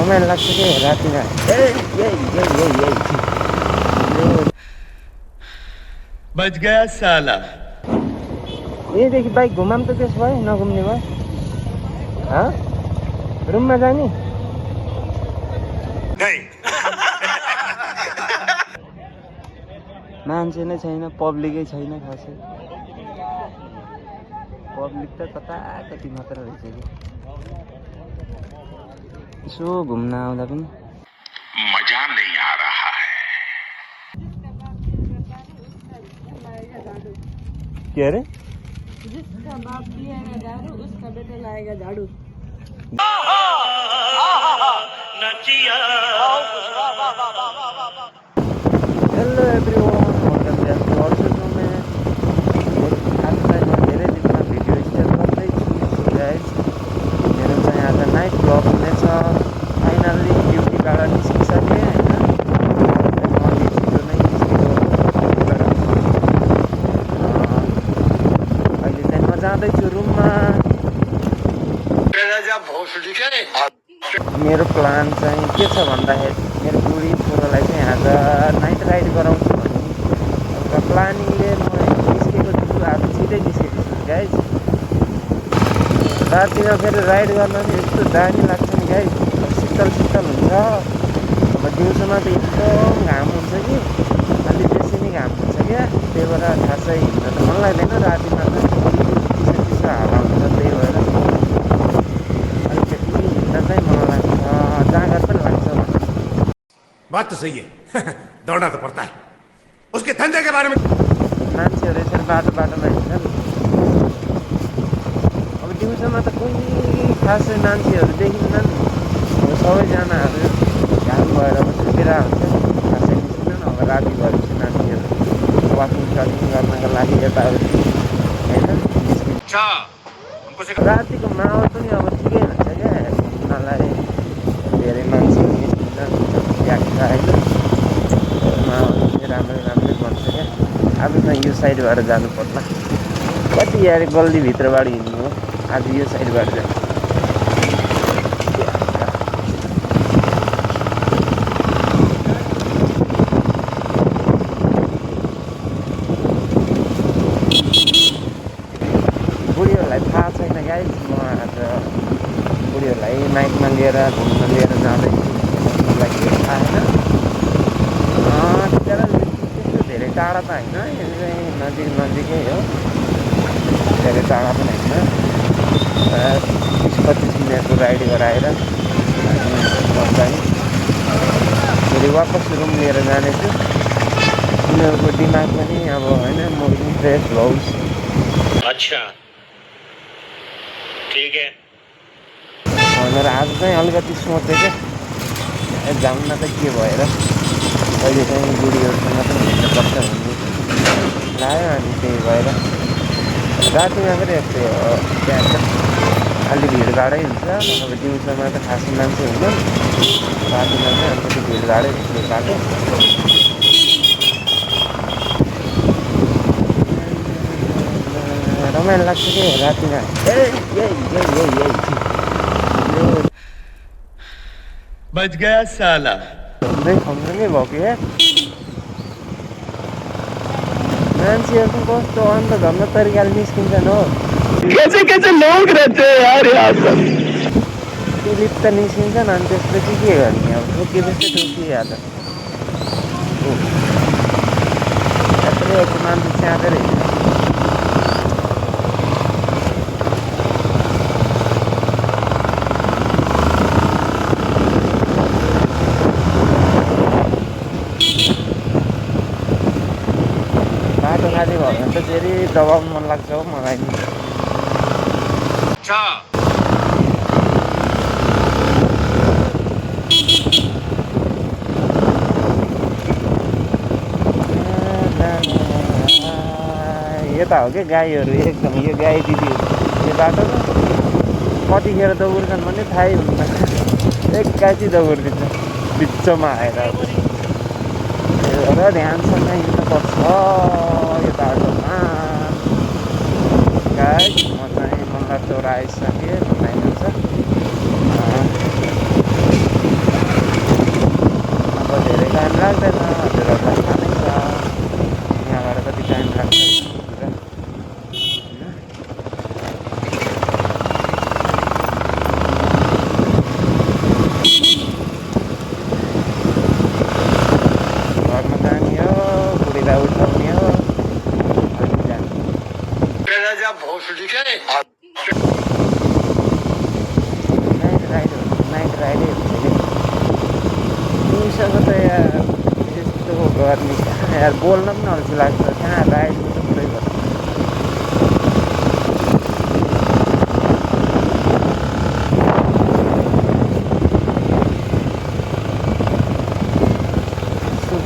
रमाइलो लाग्छ कि रातिमा बच गया साला यहीँदेखि बाइक घुमाम त त्यसो भए नघुम्ने भयो रुममा जाने मान्छे नै छैन पब्लिकै छैन खासै पब्लिक त कता कति मात्र रहेछ कि यसो घुम्न आउँदा पनि मजा नहीं आ रहा है के अरे जिसका बाप पिएगा दारू उसका बेटा लाएगा झाड़ू hello everyone welcome back to our में आजलाई म धेरै दिनमा भिडियो स्टार्ट गर्दैछु गाइज मेरो चाहिँ आज नाइट ब्लग हुनेछ फाइनल्ली ड्युटीबाट निस्किसकेँ होइन म छिटो नै निस्केको अहिले चाहिँ म जाँदैछु रुममा मेरो प्लान चाहिँ के छ भन्दाखेरि मेरो बुढी छोरालाई चाहिँ आज नाइट राइड गराउँछु भन्ने एउटा प्लानिङले म निस्केको छु आज छिटै निस्केको छु गाइज रातिमा फेरि राइड गर्न चाहिँ यस्तो दामी लाग्छ नि गाइज शीतल शीतल हुन्छ अब दिउँसोमा त एकदम घाम हुन्छ कि अलि बेसी नै घाम हुन्छ क्या त्यही भएर खासै हिँड्न त मन लाग्दैन रातिमा त चिसो चिसो हावा हुन्छ त्यही भएर अलिकति हिँड्न चाहिँ मन लाग्छ जाँगर पनि लाग्छ बात तो सही है दौड़ना तो पड़ता है उसके धंधे के बारे में मान्छेहरू यसरी बाटोमा हिँड्छन् अब दिउँसोमा त कोही खासै मान्छेहरू देखिन्नन् अब सबैजनाहरू घाम भएर सुतेर हुन्छ खासै निस्किँदैन अब राति भएपछि मान्छेहरू वाकिङ सकिङ गर्नको लागि यताउति होइन निस्किन्छ रातिको माहौल पनि अब ठिकै हुन्छ क्या घुम्नलाई धेरै मान्छेहरू निस्किन्छन् याक्छ होइन माहौल चाहिँ राम्रै बन्छ क्या अब चाहिँ यो साइडबाट जानु पर्ला कति यार गल्लीभित्रबाट हिँड्नु हो आज यो साइडबाट जानु बुढीहरूलाई थाहा छैन गाइज म आज बुढीहरूलाई माइकमा लिएर घुम्न लिएर जाँदैछु मलाई केही थाहा छैन त्यस्तो धेरै टाढा त होइन यो चाहिँ नजिकै हो धेरै टाढा पनि होइन 20-25 मिनटको राइड गराएर चाहिँ फेरि वापस रुम लिएर जानेछु उनीहरूको दिमाग पनि अब होइन म पनि फ्रेस होस् अच्छा ठीक है भनेर आज चाहिँ अलिकति सोचेँ क्या जाउँ न त के भएर अहिले चाहिँ बुढीहरूसँग पनि हिँड्नुपर्छ भन्ने लाग्यो अनि त्यही भएर रातिमा पनि यस्तै हो त्यहाँ अलि भिडभाडै हुन्छ अब दिउँसोमा त खासै मान्छे हुँदैन रातिमा चाहिँ अलिकति भिडभाडै हुन्छ बाटो रमाइलो लाग्छ कि रातिमा बच गया साला खङ्गै भयो कि मान्छेहरू पनि कस्तो अन्त धन्दा तरिकाले निस्किन्छन् हो कैसे लोग रहते हैं यार यहाँ पर लिप्त निस्किन्छन् अनि त्यसपछि के गर्ने अब ठोकिएपछि ठोकिहाल्छ यत्रो मान्छे च्यातेर हिँड्छ बाटो खाली भयो भने त फेरि दबाउनु मन लाग्छ हो मलाई नि यता हो क्या गाईहरू एकदम यो गाई दिदीहरू यो बाटोमा कतिखेर दौडिन्छन् भने थाहै हुँदैन एक्कासी दौडिदिन्छ बिचमा आएर र ध्यानसँग हिँड्नुपर्छ यो बाटोमा गाइस म चाहिँ मल्लचौर आइसकेँ भन्ने छ लाग्दैन हजुरहरूलाई थाहा नै छ यहाँबाट कति टाइम लाग्छ होइन। घरमा जाने हो बुढीलाई उठाउने हो अनि जाने नाइट राइडै हुन्छ कि तिमीसँग त यार त्यस्तो गर्ने कहाँ यार बोल्न पनि अल्छी लाग्छ कहाँ राइड मात्रै पुरै गर्छ।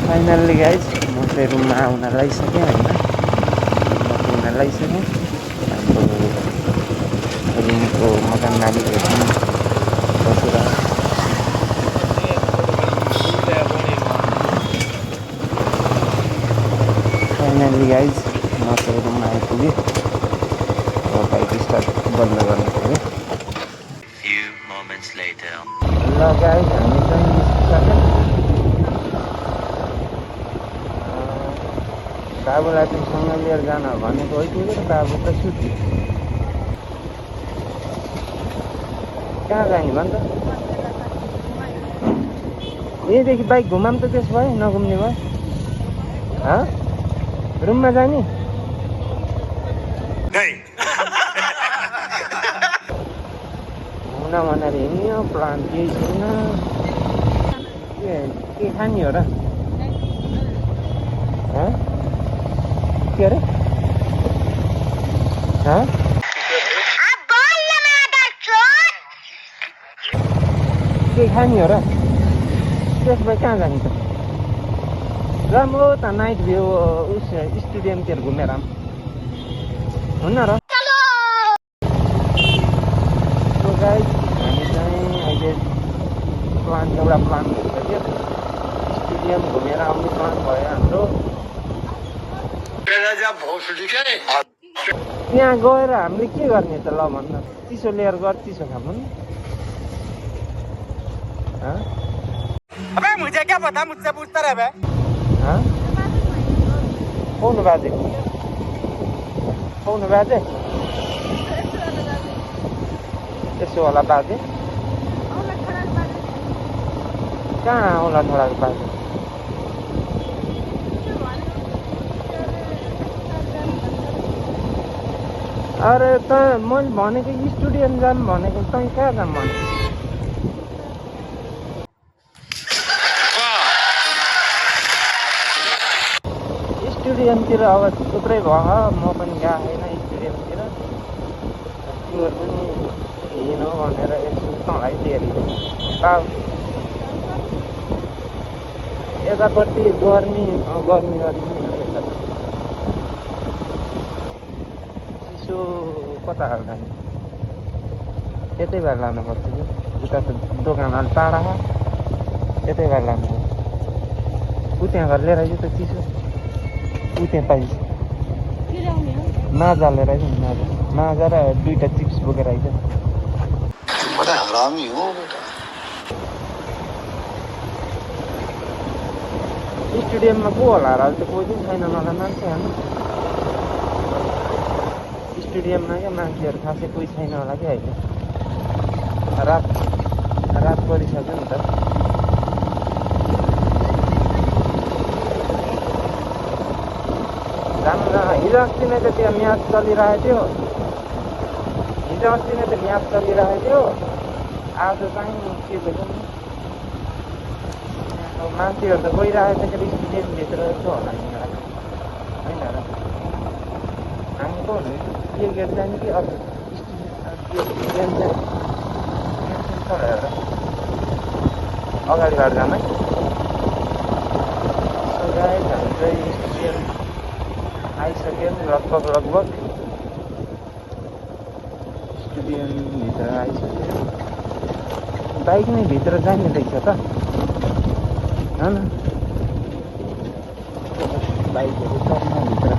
फाइनल्ली गाइज म चाहिँ रुममा आउन लागिसकेँ होइन म पुग्न लागिसकेँ। हाम्रो रुमको मकान मालिकहरू पनि बसेर फाइनल्ली गाइज म चाहिँ रुममा आइपुगेँ। अब बाइक स्टार्ट बन्द गर्नु पऱ्यो। ल गाइज हामी चाहिँ निस्किसक्यौँ। बाबुलाई चाहिँ सँग लिएर जान भनेको आइपुग्यो र बाबु त सुत्यो। कहाँ जाने भन् त यहीँदेखि बाइक घुमाम त त्यसो भए नघुम्ने भयो रुममा जाने हुन भनेर हिँड्यो प्लान केही छैन। के खाने हो र के अरे के खाने हो र त्यसो भए कहाँ जाने त राम्रो त नाइट भ्यू उस स्टेडियमतिर घुमेर हुन्न र गाइस हामी चाहिँ अहिले एउटा प्लान भइसक्यो स्टेडियम घुमेर आउने प्लान भयो हाम्रो। त्यहाँ गएर हामीले के गर्ने त ल भन्न चिसो लिएर गएर चिसो खाऊँ अबे मुझे क्या पता मुझसे पूछता रह बे पाउनु बाजे त्यसो होला बाजे कहाँ होला छोडाको बाजे अरे त मैले भनेको स्टुडियम जाऊँ भनेको तँ कहाँ जाऊँ भनेको स्टेडियमतिर अब थुप्रै भयो म पनि गएको छैन स्टेडियमतिर तिमीहरू पनि हिँड भनेर एकछिन तँलाई लिएर यतापट्टि गर्मी चिसो कता हाल्दा यतै भएर लानुपर्छ कि उता त दोकान अलि टाढा यतै भएर लानुपर्छ ऊ त्यहाँ घर लिएर आइज त चिसो ऊ त्यहाँ पाइन्छ माजा लिएर आइज नि माजा र 2टा चिप्स बोकेर आइज। बड़ा हरामी हो बेटा। स्टेडियममा को होला र अहिले त कोही पनि छैन मलाई मान्छे हाल्नु स्टेडियममा क्या मान्छेहरू खासै कोही छैन होला कि अहिले रात परिसक्यो नि त। जानु न हिजो अस्ति नै त त्यो म्याच चलिरहेको थियो आज चाहिँ के भन्छ मान्छेहरू त गइरहेको छ कि स्टेडियमभित्र जस्तो होला होइन र हामी को के गेट जाने कि अर्को स्टेडियम जाने अगाडिबाट जाने हामी चाहिँ स्टेडियम आइसक्यौँ लगभग स्टेडियमभित्र आइसक्यो बाइक नै भित्र जाने रहेछ त होइन बाइकहरू चढ्न भित्र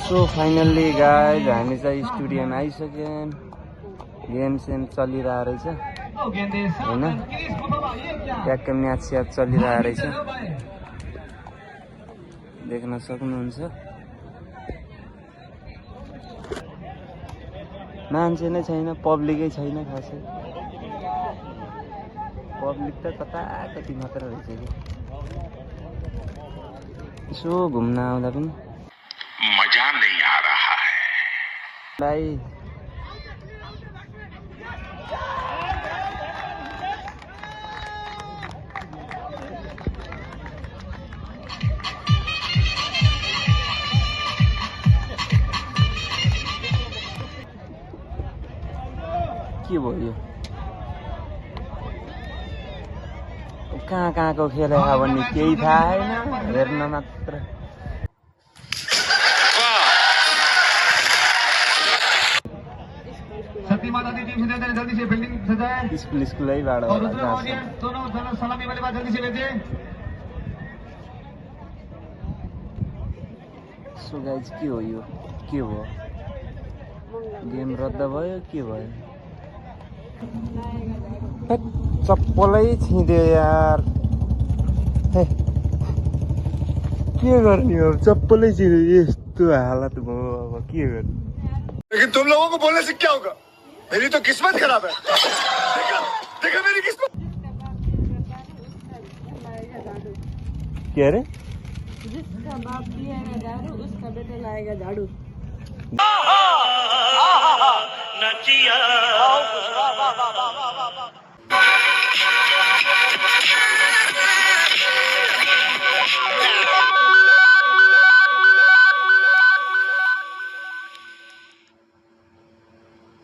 सो फाइनल्ली गाइज हामी चाहिँ स्टेडियम आइसक्यौँ गेम सेम चलिरहेको रहेछ। होइन ट्याक्क म्याच स्याच चलिरहेको रहेछ देख्न सक्नुहुन्छ मान्छे नै छैन पब्लिकै छैन खासै पब्लिक त कति मात्र रहेछ कि यसो घुम्न आउँदा पनि मजा नहीं आ रहा है भाइ के भयो कहाँको खेल हो भन्ने केही थाहा छैन हेर्न मात्र स्कुलैबाट सो गाइज के हो यो के भयो गेम रद्द भयो के भयो चप्पलै छिँद्यो यार के गर्ने हो चप्पलै छिँद्यो यस्तो हालत भयो अब के गर्ने लेकिन तुम लोगों को बोलने से क्या होगा मेरी तो किस्मत खराब है देखा मेरी किस्मत के अरे जिसका बाप पिएगा दारू उसका बेटा लाएगा झाड़ू नचिया